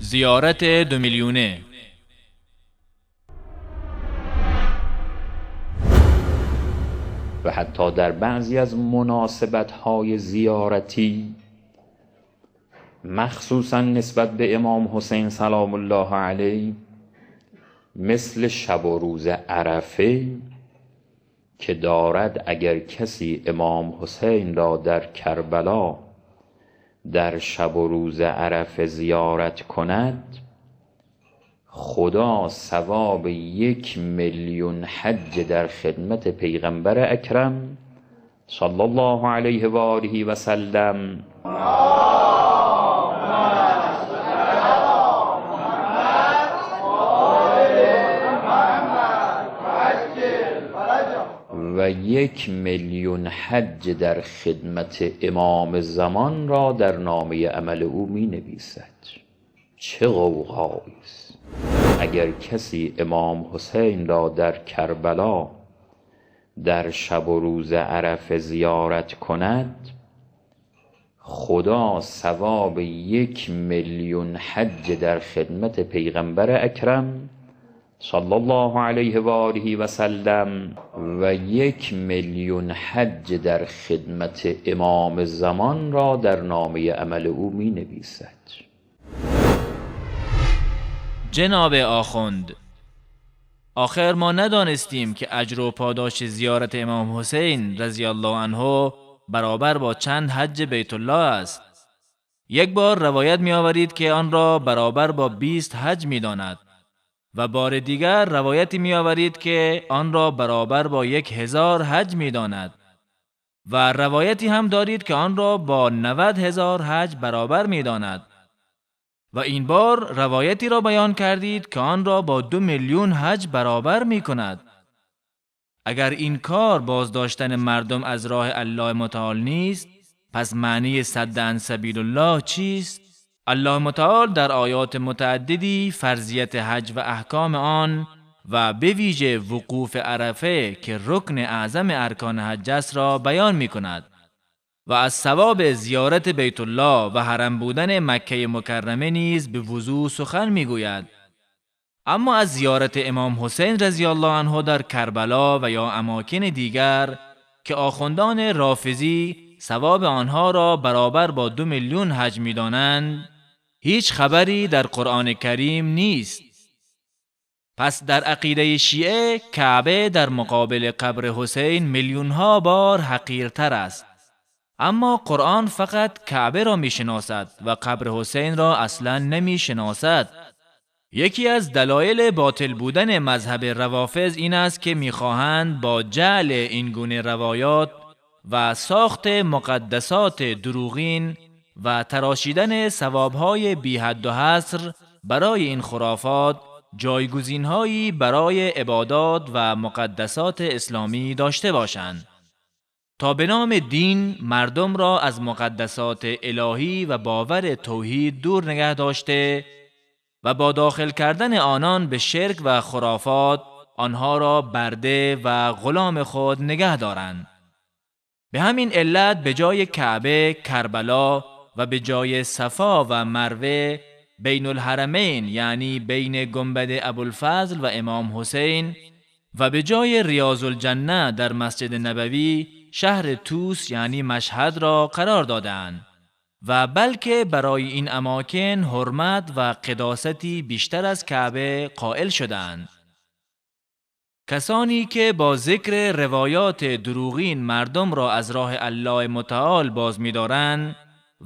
زیارت 2 میلیونه. و حتی در بعضی از مناسبت‌های زیارتی، مخصوصا نسبت به امام حسین سلام الله علیه، مثل شب و روز عرفه که دارد، اگر کسی امام حسین را در کربلا در شب و روز عرفه زیارت کند، خدا ثواب 1 میلیون حج در خدمت پیغمبر اکرم صلی الله علیه و آله و سلم و 1 میلیون حج در خدمت امام زمان را در نامه عمل او می نویسد. چه غوغایی است! اگر کسی امام حسین را در کربلا در شب و روز عرفه زیارت کند، خدا ثواب 1 میلیون حج در خدمت پیغمبر اکرم صلی الله علیه و آله و سلم و 1 میلیون حج در خدمت امام زمان را در نامه عمل او می نویسد. جناب آخوند، آخر ما ندانستیم که اجر و پاداش زیارت امام حسین رضی الله عنه برابر با چند حج بیت الله است. یک بار روایت می آورید که آن را برابر با 20 حج می داند و بار دیگر روایتی می آورید که آن را برابر با 1000 حج می داند و روایتی هم دارید که آن را با 90,000 حج برابر می داند و این بار روایتی را بیان کردید که آن را با 2 میلیون حج برابر می کند. اگر این کار بازداشتن مردم از راه الله متعال نیست، پس معنی صد عن سبیل الله چیست؟ الله متعال در آیات متعددی فرضیت حج و احکام آن و به ویژه وقوف عرفه که رکن اعظم ارکان حج است را بیان می کند و از ثواب زیارت بیت الله و حرم بودن مکه مکرمه نیز به وضوح سخن می گوید. اما از زیارت امام حسین رضی الله عنه در کربلا و یا اماکن دیگر که آخوندان رافضی ثواب آنها را برابر با 2 میلیون حج می دانند، هیچ خبری در قرآن کریم نیست. پس در عقیده شیعه کعبه در مقابل قبر حسین میلیونها بار حقیرتر است. اما قرآن فقط کعبه را می شناسد و قبر حسین را اصلا نمی شناسد. یکی از دلایل باطل بودن مذهب روافض این است که می خواهند با جعل این گونه روایات و ساخت مقدسات دروغین و تراشیدن ثوابهای بی حد و حصر برای این خرافات جایگزینهایی برای عبادات و مقدسات اسلامی داشته باشند تا به نام دین مردم را از مقدسات الهی و باور توحید دور نگه داشته و با داخل کردن آنان به شرک و خرافات آنها را برده و غلام خود نگه دارند. به همین علت به جای کعبه کربلا و به جای صفا و مروه بین الحرمین، یعنی بین گنبد ابوالفضل و امام حسین، و به جای ریاض الجنه در مسجد نبوی شهر توس یعنی مشهد را قرار دادند و بلکه برای این اماکن حرمت و قداستی بیشتر از کعبه قائل شدند. کسانی که با ذکر روایات دروغین مردم را از راه الله متعال باز می‌دارند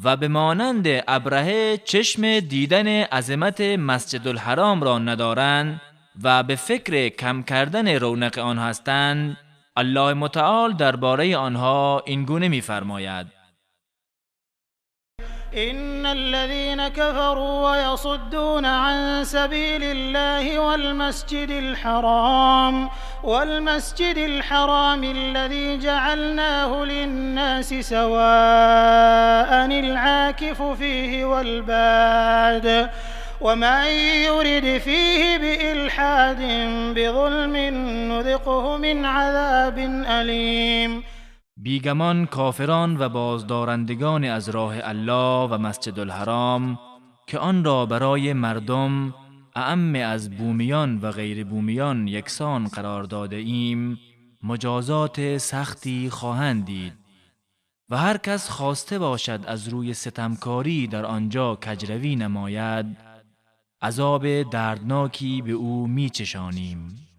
و به مانند ابرهه چشم دیدن عظمت مسجد الحرام را ندارند و به فکر کم کردن رونق آن هستند، الله متعال درباره آنها این گونه می‌فرماید: إن الذين كفروا ويصدون عن سبيل الله والمسجد الحرام الذي جعلناه للناس سواء العاكف فيه والباد ومن يرد فيه بإلحاد بظلم نذقه من عذاب أليم. بیگمان کافران و بازدارندگان از راه الله و مسجد الحرام که آن را برای مردم اعم از بومیان و غیر بومیان یکسان قرار داده ایم، مجازات سختی خواهند دید و هر کس خواسته باشد از روی ستمکاری در آنجا کجروی نماید، عذاب دردناکی به او میچشانیم.